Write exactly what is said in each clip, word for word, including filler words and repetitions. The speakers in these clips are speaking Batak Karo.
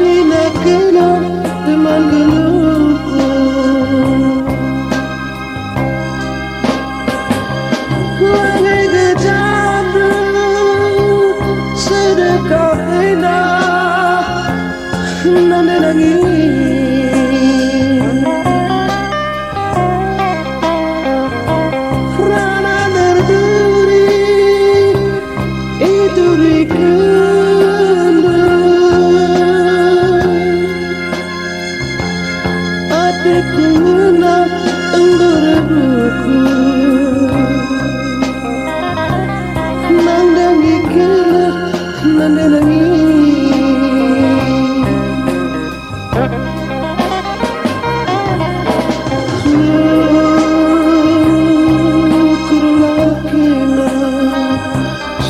Inakena teman geluhku. Langai gejahndu sedekah enda nande nangi. Rana derderi iturikendu. Ateku ngena enggo rebuhku. Nandangi kena nande nangi. Ukurlah kena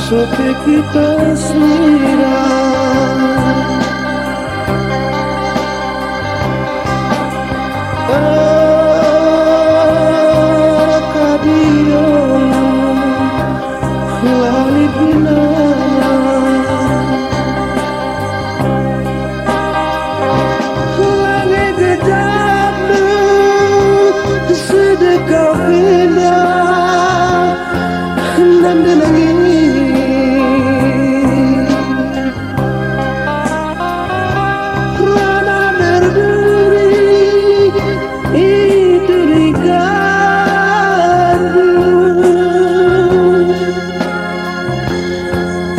sope kita sira. Akadiola la lit gunana. Langai gejahndu sedekah enda nande nangi. Rana derderi iturikendu.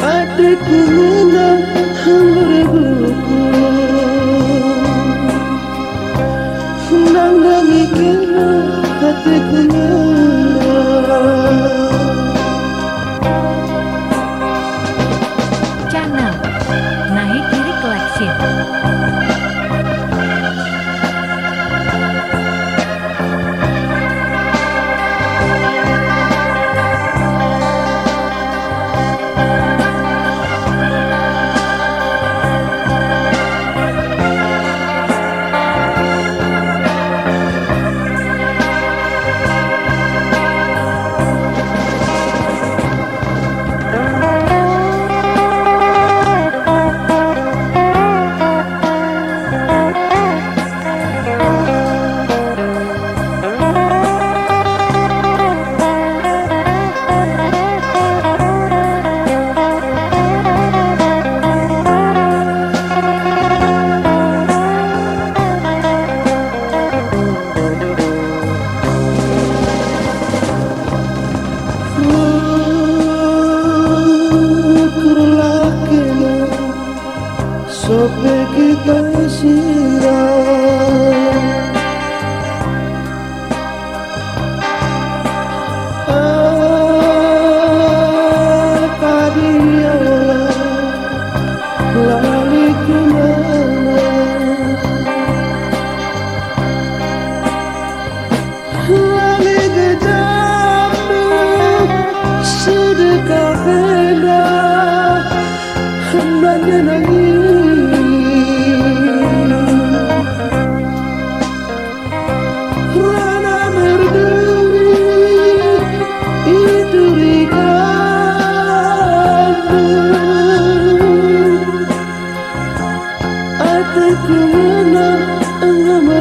Ateku ngena enggo rebuhku. Nandangi kena ateku ngena. Channel Nahi Kiri Collection. Ukurlah kena sope kita sira. Akadiola la lit gunana. Langai gejahndu sedekah enda nande nangi. Rana derderi iturikendu. Ateku ngena enggo me